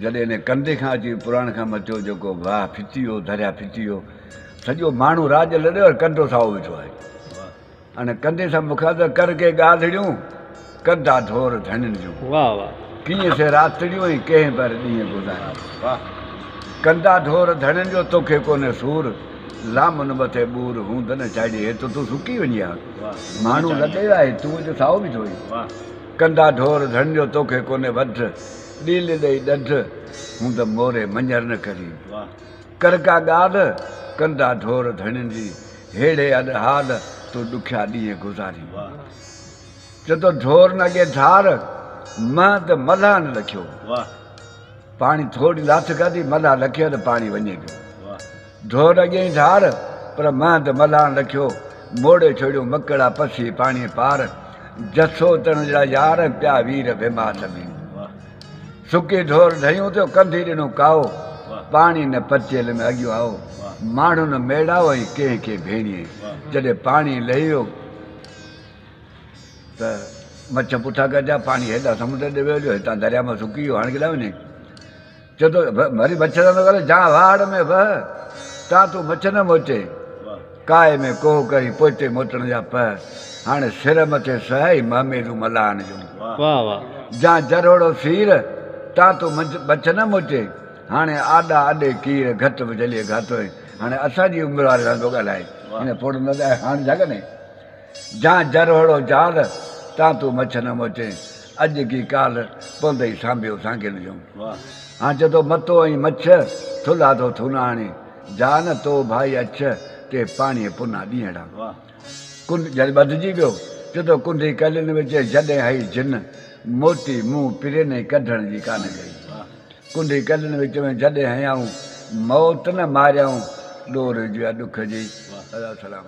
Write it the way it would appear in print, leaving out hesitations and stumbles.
جڏهن ان ڪنڊي کان اچي پراڻ کان مچيو جيڪو واهه ڦٽي ويو، دريا ڦٽي ويو، سڄو ماڻهو راڄ لڏيو ۽ ڪنڊو سائو ويٺو آهي. ان ڪنڊي سان مخاطب ڪر ڪي ڳالهڙيون، ڪنڊا ڍور ڌڻين جون. واهه واهه. ڪيئن سي راتڙيون ۽ ڪنهن پر ڏينهن گذاريون. ڪنڊا ڍور ڌڻين جو توکي ڪونهي سور، لامن مٿي ٻور هوند نه چاڙهي هي ته تون سڪي وڃين ها. ماڻهو لڏي ويا هي تون اڄ سائو بيٺو آهين. ڪنڊا ڍور ڌڻين جو توکي ڪونهي وڍ، ڏيل ڏئي ڏڍ، هوند موري مڃر نه ڪرين. ڪر ڪا ڳالهه، ڪنڊا ڍور ڌڻين جي، ههڙي اڏ حال، تون ڏکيا ڏينهن گذارين. چئي ٿو ڍور نه اڳي ڍار، منهن ته ملاح نه لکيو. پاڻي ٿوري لاٿ کاڌي، ملاح لکيو ته پاڻي وڃي پيو. ڍور اڳي ئي ڍار، پر منهن ته ملاح نه لکيو. موڙي ڇوڙيون مڪڙا پسي پاڻي پار، جسو تڻ جا يار پيا وير ويماس ۾. سڪي ڍور ڍيون ٿيو، ڪنڌي ڏنو ڪائو، پاڻي نه پچيل ۾ اڳيون آئو. ماڻهو نه ميڙائو ۽ ڪنهن کي ڀيڻيئي. جڏهن پاڻي لهي ويو ته مڇ پٺا ڪجا، پاڻي هيڏانهن سمنڊ ڏي ويو جو هتان درياء مان سڪي ويو، هاڻي ڪيڏانهن وڃي؟ چئي ٿو وري مڇ سان ٿو ڳالهائي، جان واهڙ ۾ وهه، تان تون مڇ نه موٽي. ڪائي ۾ ڪوهه ڪرين، پوئتي موٽڻ جا پهه. هاڻي سر مٿي سهه ۽ مهميزون ملاحن جون. جان جروڙو سير، تان تون مڇ نه موٽي. هاڻي آڏا اڏي ڪير، گهٽ به جليء گهاتوئي. هاڻي اسان جي عمر واري سان ٿو ڳالهائي. هن پوڙهو نه ته هاڻي ڇا ڪندين؟ جان جروڙو جال، تان تون مڇ نه موٽين. اڄ ڪي ڪالهه، پوندئي سانڀيو سانگين جون. هاڻ چئي ٿو متو ۽ مڇ، ٿلها ٿو ٿونا آڻي. جا نه تو ڀائي اڇ، تي پاڻيء پنا ڏينهڙا. ڪنڊ جڏهن ٻڌجي ويو، چئي ٿو ڪنڊي ڪلين وچ، جڏهن هئي جن، موٽي منهن پرين ۽ ڪڍڻ جي ڪانه ڪئي. ڪنڊي ڪلين وچ ۾ جڏهن هنيائون، موت نه ماريائون، ڏور هجي يا ڏک جي. ادا سلام.